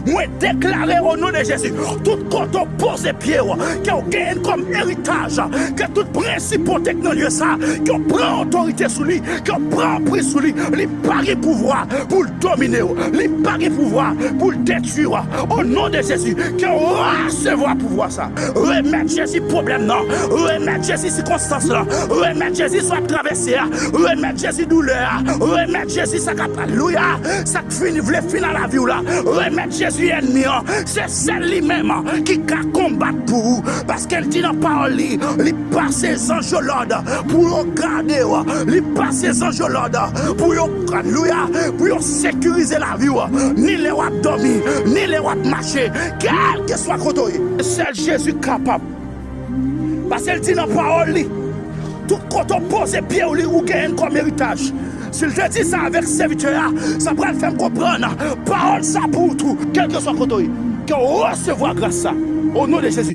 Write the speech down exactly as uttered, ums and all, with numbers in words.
Mwen deklare o non de Jezi, tout kote w poze pye w, ke w genyen kòm eritaj, ke tout prensip w te nan lye sa, ke w pran otorite sou li, ke w pran anpriz sou li, li pa gen pouvwa pou l domine w, li pa gen pouvwa pou l detwi w. O non de Jezi, ke w resevwa pouvwa sa. Remèt Jezi pwoblèm nan, remèt Jezi sikonstans lan, remèt Jezi sa w ap travèse a, remèt Jezi doulè a, remèt Jezi sa k ap, alelouya, sa k fin, vle fin nan lavi w la. Remèt Jezi ènmi an. Se sèl li menm ki ka konbat pou ou. Paske l di nan pawòl li, li pase zanj yo lòd pou yo gade w. Li pase zanj yo lòd pou yo, alelouya, pou yo sekirize lavi w. Ni lè w ap dòmi, ni lè w ap mache, kèlkeswa kote w ye. Sèl Jezi kapab. Paske l di nan pawòl li, tout kote w poze pye w li, ou genyen l kòm eritaj. Si l te di sa avèk sèvitè a, sa pral fè m konprann pawòl sa pou ou tou, kèlkeswa kote w ye. Ke w resevwa gras sa, o non de Jezi.